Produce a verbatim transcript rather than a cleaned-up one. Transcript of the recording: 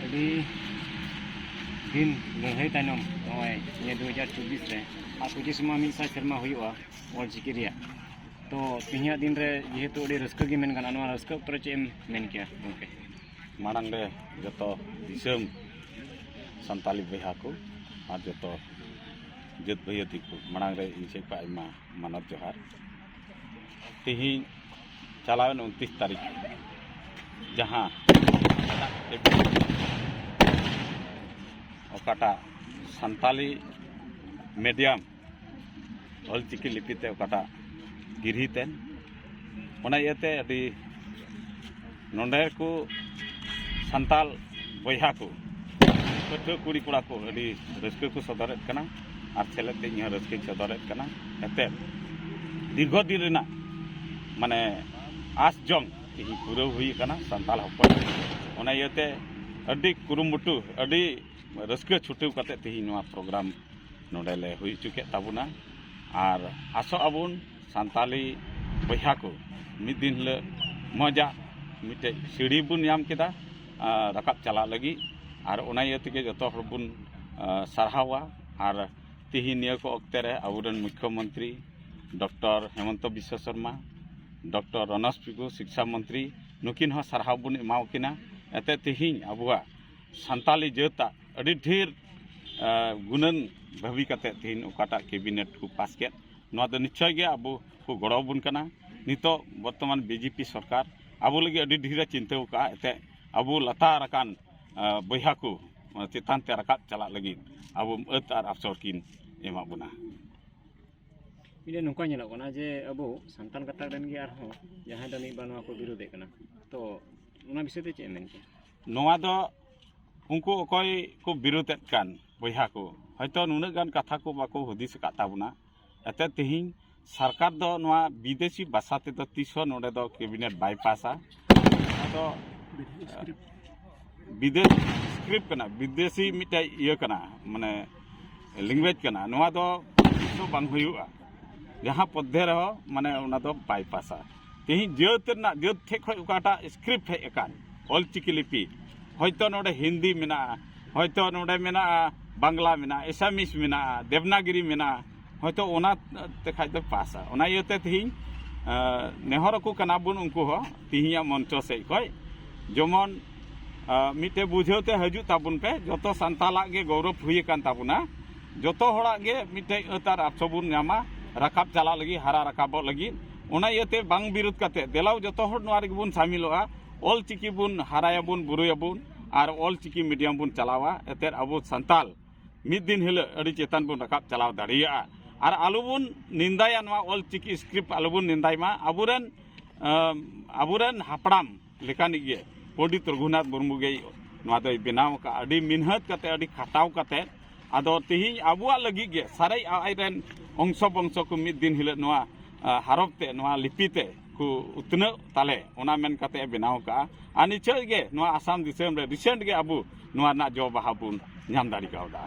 ᱟᱹᱰᱤ ᱫᱤᱱ ᱞᱟᱹᱲᱦᱟᱹᱭ ᱛᱟᱭᱱᱚᱢ ᱱᱚᱜᱼᱚᱭ ᱱᱤᱭᱟᱹ ᱫᱩ ᱦᱟᱡᱟᱨ ᱪᱚᱵᱵᱤᱥ ᱨᱮ ᱟᱨ ᱯᱚᱸᱪᱤᱥ ᱢᱟ ᱢᱤᱫ ᱥᱟᱭ ᱥᱮᱨᱢᱟ ᱦᱩᱭᱩᱜᱼᱟ ᱚᱞᱪᱤᱠᱤ ᱨᱮᱭᱟᱜ᱾ ᱛᱚ ᱛᱮᱦᱮᱧᱟᱜ ᱫᱤᱱ ᱨᱮ ᱡᱮᱦᱮᱛᱩ ᱟᱹᱰᱤ ᱨᱟᱹᱥᱠᱟᱹ ᱜᱮ ᱢᱮᱱ ᱜᱟᱱᱚᱜᱼᱟ, ᱱᱚᱣᱟ ᱨᱟᱹᱥᱠᱟᱹ ᱚᱠᱛᱚ ᱨᱮ ᱪᱮᱫ ᱮᱢ ᱢᱮᱱ ᱠᱮᱭᱟ ᱜᱚᱢᱠᱮ? ᱢᱟᱲᱟᱝ ᱨᱮ ᱡᱚᱛᱚ ᱫᱤᱥᱚᱢ ᱥᱟᱱᱛᱟᱞᱤ ᱵᱚᱭᱦᱟ ᱠᱚ ᱟᱨ ᱡᱚᱛᱚ ᱡᱟᱹᱛ ᱵᱷᱟᱹᱭᱟᱹᱛᱤ ᱠᱚ ᱢᱟᱲᱟᱝ ᱨᱮ ᱤᱧ ᱥᱮᱫ ᱠᱷᱚᱱ ᱟᱭᱢᱟ ᱢᱟᱱᱚᱛ ᱡᱚᱦᱟᱨ᱾ ᱛᱮᱦᱮᱧ ᱪᱟᱞᱟᱣᱮᱱ ᱩᱱᱛᱨᱤᱥ ᱛᱟᱹᱨᱤᱠᱷ ᱡᱟᱦᱟᱸ ᱚᱠᱟᱴᱟᱜ ᱥᱟᱱᱛᱟᱞᱤ ᱢᱤᱰᱤᱭᱟᱢ ᱚᱞᱪᱤᱠᱤ ᱞᱤᱯᱤ ᱛᱮ ᱚᱠᱟᱴᱟᱜ ᱜᱤᱨᱦᱤᱛ ᱮᱱ, ᱚᱱᱟ ᱤᱭᱟᱹᱛᱮ ᱟᱹᱰᱤ ᱱᱚᱰᱮ ᱠᱚ ᱥᱟᱱᱛᱟᱞ ᱵᱚᱭᱦᱟ ᱠᱚ, ᱯᱟᱹᱴᱷᱩᱣᱟᱹ ᱠᱩᱲᱤ ᱠᱚᱲᱟ ᱠᱚ ᱟᱹᱰᱤ ᱨᱟᱹᱥᱠᱟᱹ ᱠᱚ ᱥᱚᱫᱚᱨᱮᱫ ᱠᱟᱱᱟ᱾ ᱟᱨ ᱥᱮᱞᱮᱫ ᱛᱮ ᱤᱧ ᱦᱚᱸ ᱨᱟᱹᱥᱠᱟᱹᱧ ᱥᱚᱫᱚᱨᱮᱫ ᱠᱟᱱᱟ᱾ ᱮᱱᱛᱮᱫ ᱫᱤᱨᱜᱷᱚ ᱫᱤᱱ ᱨᱮᱱᱟᱜ ᱢᱟᱱᱮ ᱟᱥ ᱡᱚᱝ ᱛᱮᱦᱮᱧ ᱯᱩᱨᱟᱹᱣ ᱦᱩᱭ ᱟᱠᱟᱱᱟ ᱥᱟᱱᱛᱟᱞ ᱦᱚᱯᱚᱱ᱾ ᱚᱱᱟ ᱤᱭᱟᱹᱛᱮ ᱟᱹᱰᱤ ᱠᱩᱨᱩᱢᱩᱴᱩ, ᱟᱹᱰᱤ ᱨᱟᱹᱥᱠᱟᱹ ᱪᱷᱩᱴᱟᱹᱣ ᱠᱟᱛᱮ ᱛᱮᱦᱮᱧ ᱱᱚᱣᱟ ᱯᱨᱳᱜᱨᱟᱢ ᱱᱚᱰᱮ ᱞᱮ ᱦᱩᱭ ᱦᱚᱪᱚ ᱠᱮᱫ ᱛᱟᱵᱚᱱᱟ᱾ ᱟᱨ ᱟᱥᱚᱜ ᱟᱵᱚᱱ ᱥᱟᱱᱛᱟᱞᱤ ᱵᱚᱭᱦᱟ ᱠᱚ ᱢᱤᱫ ᱫᱤᱱ ᱦᱤᱞᱳᱜ ᱢᱚᱡᱟᱜ ᱢᱤᱫᱴᱮᱡ ᱥᱤᱲᱤ ᱵᱚᱱ ᱧᱟᱢ ᱠᱮᱫᱟ, ᱟᱨ ᱨᱟᱠᱟᱵ ᱪᱟᱞᱟᱜ ᱞᱟᱹᱜᱤᱫ᱾ ᱟᱨ ᱚᱱᱟ ᱤᱭᱟᱹ ᱛᱮᱜᱮ ᱡᱚᱛᱚ ᱦᱚᱲ ᱵᱚᱱ, ᱟᱨ, ᱥᱟᱨᱦᱟᱣᱟ᱾ ᱟᱨ ᱛᱮᱦᱮᱧ ᱱᱤᱭᱟᱹ ᱠᱚ ᱚᱠᱛᱮ ᱨᱮ ᱟᱵᱚᱨᱮᱱ ᱢᱩᱠᱷᱭᱚᱢᱚᱱᱛᱨᱤ ᱰᱚᱠᱴᱚᱨ ᱦᱮᱢᱚᱱᱛᱚ ᱵᱤᱥᱥᱚ ᱥᱚᱨᱢᱟ, ᱰᱚᱠᱴᱚᱨ ᱨᱚᱱᱚᱥ ᱯᱤᱜᱩ ᱥᱤᱠᱥᱟ ᱢᱚᱱᱛᱨᱤ, ᱱᱩᱠᱤᱱ ᱦᱚᱸ ᱥᱟᱨᱦᱟᱣ ᱵᱚᱱ ᱮᱢᱟᱣᱟᱠᱤᱱᱟ᱾ ᱮᱱᱛᱮ ᱛᱮᱦᱮᱧ ᱟᱵᱚᱣᱟᱜ ᱥᱟᱱᱛᱟᱞᱤ ᱡᱟᱹᱛᱟᱜ ᱟᱹᱰᱤ ᱰᱷᱮᱨ, ᱟᱸ, ᱜᱩᱱᱟᱹᱱ ᱵᱷᱟᱹᱵᱤ ᱠᱟᱛᱮ ᱛᱮᱦᱮᱧ ᱚᱠᱟᱴᱟᱜ ᱠᱮᱵᱤᱱᱮᱴ ᱠᱚ ᱯᱟᱥ ᱠᱮᱫ, ᱱᱚᱣᱟ ᱫᱚ ᱱᱤᱥᱪᱚᱭ ᱜᱮ ᱟᱵᱚ ᱠᱚ ᱜᱚᱲᱚ ᱟᱵᱚᱱ ᱠᱟᱱᱟ᱾ ᱱᱤᱛᱚᱜ ᱵᱚᱨᱛᱚᱢᱟᱱ ᱵᱤᱡᱮᱯᱤ ᱥᱚᱨᱠᱟᱨ ᱟᱵᱚ ᱞᱟᱹᱜᱤᱫ ᱟᱹᱰᱤ ᱰᱷᱮᱨ ᱮ ᱪᱤᱱᱛᱟᱹ ᱟᱠᱟᱫᱼᱟ᱾ ᱮᱱᱛᱮ ᱟᱵᱚ ᱞᱟᱛᱟᱨ ᱟᱠᱟᱱ, ᱟᱸ, ᱵᱚᱭᱦᱟ ᱠᱚ, ᱟᱸ, ᱪᱮᱛᱟᱱ ᱛᱮ ᱨᱟᱠᱟᱵ ᱪᱟᱞᱟᱜ ᱞᱟᱹᱜᱤᱫ ᱟᱵᱚ ᱟᱹᱛ ᱟᱨ ᱟᱯᱥᱚᱨ ᱠᱤᱱ ᱮᱢᱟ ᱵᱚᱱᱟ᱾ ᱢᱤᱫᱴᱮᱱ ᱱᱚᱝᱠᱟ ᱧᱮᱞᱚᱜ ᱠᱟᱱᱟ ᱡᱮ ᱟᱵᱚ ᱥᱟᱱᱛᱟᱲ ᱜᱟᱛᱟᱠ ᱨᱮᱱ ᱜᱮ ᱟᱨᱦᱚᱸ ᱡᱟᱦᱟᱸᱭ ᱫᱚ ᱢᱤᱫ ᱵᱟᱨ ᱱᱚᱣᱟ ᱠᱚ ᱵᱤᱨᱳᱫᱮᱫ ᱠᱟᱱᱟ, ᱛᱚ ᱚᱱᱟ ᱵᱤᱥᱚᱭ ᱛᱮ ᱪᱮᱫ ᱮᱢ ᱢᱮᱱ ᱠᱮᱭᱟ? ᱱᱚᱣᱟ ᱫᱚ ᱩᱱᱠᱩ ᱚᱠᱚᱭ ᱠᱚ ᱵᱤᱨᱳᱫᱮᱫ ᱠᱟᱱ ᱵᱚᱭᱦᱟ ᱠᱚ ᱦᱚᱭᱛᱳ ᱱᱩᱱᱟᱹᱜ ᱜᱟᱱ ᱠᱟᱛᱷᱟ ᱠᱚ ᱵᱟᱠᱚ ᱦᱩᱫᱤᱥ ᱟᱠᱟᱫ ᱛᱟᱵᱚᱱᱟ᱾ ᱮᱱᱛᱮ ᱛᱮᱦᱮᱧ ᱥᱚᱨᱠᱟᱨ ᱫᱚ ᱱᱚᱣᱟ ᱵᱤᱫᱮᱥᱤ ᱵᱷᱟᱥᱟ ᱛᱮᱫᱚ ᱛᱤᱥ ᱦᱚᱸ ᱱᱚᱰᱮ ᱫᱚ ᱠᱮᱵᱤᱱᱮᱴ ᱵᱟᱭ ᱯᱟᱥᱟ᱾ ᱱᱚᱣᱟ ᱫᱚ ᱵᱤᱫᱮᱥ ᱥᱠᱨᱤᱯᱴ ᱠᱟᱱᱟ, ᱵᱤᱫᱮᱥᱤ ᱢᱤᱫᱴᱮᱡ ᱤᱭᱟᱹ ᱠᱟᱱᱟ, ᱢᱟᱱᱮ ᱞᱮᱝᱜᱩᱭᱮᱡᱽ ᱠᱟᱱᱟ᱾ ᱱᱚᱣᱟ ᱫᱚ ᱛᱤᱥ ᱦᱚᱸ ᱵᱟᱝ ᱦᱩᱭᱩᱜᱼᱟ᱾ ᱡᱟᱦᱟᱸ ᱯᱚᱫᱽᱫᱷᱮ ᱨᱮᱦᱚᱸ ᱢᱟᱱᱮ ᱚᱱᱟ ᱫᱚ ᱵᱟᱭ ᱯᱟᱥᱟ᱾ ᱛᱮᱦᱮᱧ ᱡᱟᱹᱛ ᱨᱮᱱᱟᱜ, ᱡᱟᱹᱛ ᱴᱷᱮᱡ ᱠᱷᱚᱡ ᱚᱠᱟᱴᱟᱜ ᱥᱠᱨᱤᱯᱴ ᱦᱮᱡ ᱟᱠᱟᱱ ᱚᱞᱪᱤᱠᱤ ᱞᱤᱯᱤ, ᱦᱚᱭᱛᱳ ᱱᱚᱰᱮ ᱦᱤᱱᱫᱤ ᱢᱮᱱᱟᱜᱼᱟ, ᱦᱚᱭᱛᱳ ᱱᱚᱰᱮ ᱢᱮᱱᱟᱜᱼᱟ ᱵᱟᱝᱞᱟ, ᱢᱮᱱᱟᱜᱼᱟ ᱮᱥᱟᱢᱤᱥ, ᱢᱮᱱᱟᱜᱼᱟ ᱫᱮᱵᱽᱱᱟᱜᱤᱨᱤ, ᱢᱮᱱᱟᱜᱼᱟ, ᱦᱚᱭᱛᱳ ᱚᱱᱟ ᱛᱮᱠᱷᱟᱡ ᱫᱚ ᱯᱟᱥᱟ᱾ ᱚᱱᱟ ᱤᱭᱟᱹᱛᱮ ᱛᱮᱦᱮᱧ ᱱᱮᱦᱚᱨ ᱟᱠᱚ ᱠᱟᱱᱟ ᱵᱚᱱ ᱩᱱᱠᱩ ᱦᱚᱸ ᱛᱮᱦᱮᱧᱟᱜ ᱢᱚᱧᱪᱚ ᱥᱮᱫ ᱠᱷᱚᱡ, ᱡᱮᱢᱚᱱ ᱢᱤᱫᱴᱮᱡ ᱵᱩᱡᱷᱟᱹᱣ ᱛᱮ ᱦᱤᱡᱩᱜ ᱛᱟᱵᱚᱱ ᱯᱮ᱾ ᱡᱚᱛᱚ ᱥᱟᱱᱛᱟᱞᱟᱜ ᱜᱮ ᱜᱚᱨᱚᱵᱽ ᱦᱩᱭ ᱟᱠᱟᱱ ᱛᱟᱵᱚᱱᱟ, ᱡᱚᱛᱚ ᱦᱚᱲᱟᱜ ᱜᱮ ᱢᱤᱫᱴᱮᱡ ᱟᱹᱛ ᱟᱨ ᱟᱵᱥᱚ ᱵᱚᱱ ᱧᱟᱢᱟ ᱨᱟᱠᱟᱵ ᱪᱟᱞᱟᱜ ᱞᱟᱹᱜᱤᱫ, ᱦᱟᱨᱟ ᱨᱟᱠᱟᱵᱚᱜ ᱞᱟᱹᱜᱤᱫ᱾ ᱚᱱᱟ ᱤᱭᱟᱹᱛᱮ ᱵᱟᱝ ᱵᱤᱨᱳᱫ ᱠᱟᱛᱮ ᱫᱮᱞᱟᱣ ᱡᱚᱛᱚ ᱦᱚᱲ ᱱᱚᱣᱟ ᱨᱮᱜᱮ ᱵᱚᱱ ᱥᱟᱢᱤᱞᱚᱜᱼᱟ᱾ ᱚᱞ ᱪᱤᱠᱤ ᱵᱚᱱ ᱦᱟᱨᱟᱭᱟᱵᱚᱱ, ᱵᱩᱨᱩᱭᱟᱵᱚᱱ ᱟᱨ ᱚᱞ ᱪᱤᱠᱤ ᱢᱤᱰᱤᱭᱟᱢ ᱵᱚᱱ ᱪᱟᱞᱟᱣᱟ᱾ ᱮᱱᱛᱮᱫ ᱟᱵᱚ ᱥᱟᱱᱛᱟᱞ ᱢᱤᱫ ᱫᱤᱱ ᱦᱤᱞᱳᱜ ᱟᱹᱰᱤ ᱪᱮᱛᱟᱱ ᱵᱚᱱ ᱨᱟᱠᱟᱵ ᱪᱟᱞᱟᱣ ᱫᱟᱲᱮᱭᱟᱜᱼᱟ᱾ ᱟᱨ ᱟᱞᱚᱵᱚᱱ ᱱᱤᱱᱫᱟᱭᱟ, ᱱᱚᱣᱟ ᱚᱞ ᱪᱤᱠᱤ ᱥᱠᱨᱤᱯᱴ ᱟᱞᱚᱵᱚᱱ ᱱᱤᱱᱫᱟᱭ ᱢᱟ᱾ ᱟᱵᱚᱨᱮᱱ ᱟᱵᱚᱨᱮᱱ ᱦᱟᱯᱲᱟᱢ ᱞᱮᱠᱟᱱᱤᱡ ᱜᱮ ᱯᱚᱱᱰᱤᱛ ᱨᱚᱜᱷᱩᱱᱟᱛᱷ ᱢᱩᱨᱢᱩ ᱜᱮ ᱱᱚᱣᱟ ᱫᱚᱭ ᱵᱮᱱᱟᱣ ᱟᱠᱟᱫᱼᱟ, ᱟᱹᱰᱤ ᱢᱤᱱᱦᱟᱹᱛ ᱠᱟᱛᱮ, ᱟᱹᱰᱤ ᱠᱷᱟᱴᱟᱣ ᱠᱟᱛᱮ᱾ ᱟᱫᱚ ᱛᱮᱦᱮᱧ ᱟᱵᱚᱣᱟᱜ ᱞᱟᱹᱜᱤᱫ ᱜᱮ ᱥᱟᱨᱮᱡ ᱟᱡ ᱨᱮᱱ ᱚᱝᱥᱚ ᱵᱚᱝᱥᱚ ᱠᱚ ᱢᱤᱫ ᱫᱤᱱ ᱦᱤᱞᱳᱜ ᱱᱚᱣᱟ ᱦᱟᱨᱚᱯ ᱛᱮ, ᱱᱚᱣᱟ ᱞᱤᱯᱤ ᱛᱮ ᱠᱚ ᱩᱛᱱᱟᱹᱜ ᱛᱟᱞᱮ, ᱚᱱᱟ ᱢᱮᱱ ᱠᱟᱛᱮ ᱮ ᱵᱮᱱᱟᱣ ᱟᱠᱟᱫᱼᱟ᱾ ᱟᱨ ᱱᱤᱪᱷᱟᱹᱭ ᱜᱮ ᱱᱚᱣᱟ ᱟᱥᱟᱢ ᱫᱤᱥᱚᱢ ᱨᱮ ᱨᱤᱥᱮᱱᱴ ᱜᱮ ᱟᱵᱚ ᱱᱚᱣᱟ ᱨᱮᱱᱟᱜ ᱡᱚ ᱵᱟᱦᱟ ᱵᱚᱱ ᱧᱟᱢ ᱫᱟᱲᱮ ᱠᱟᱣᱫᱟ᱾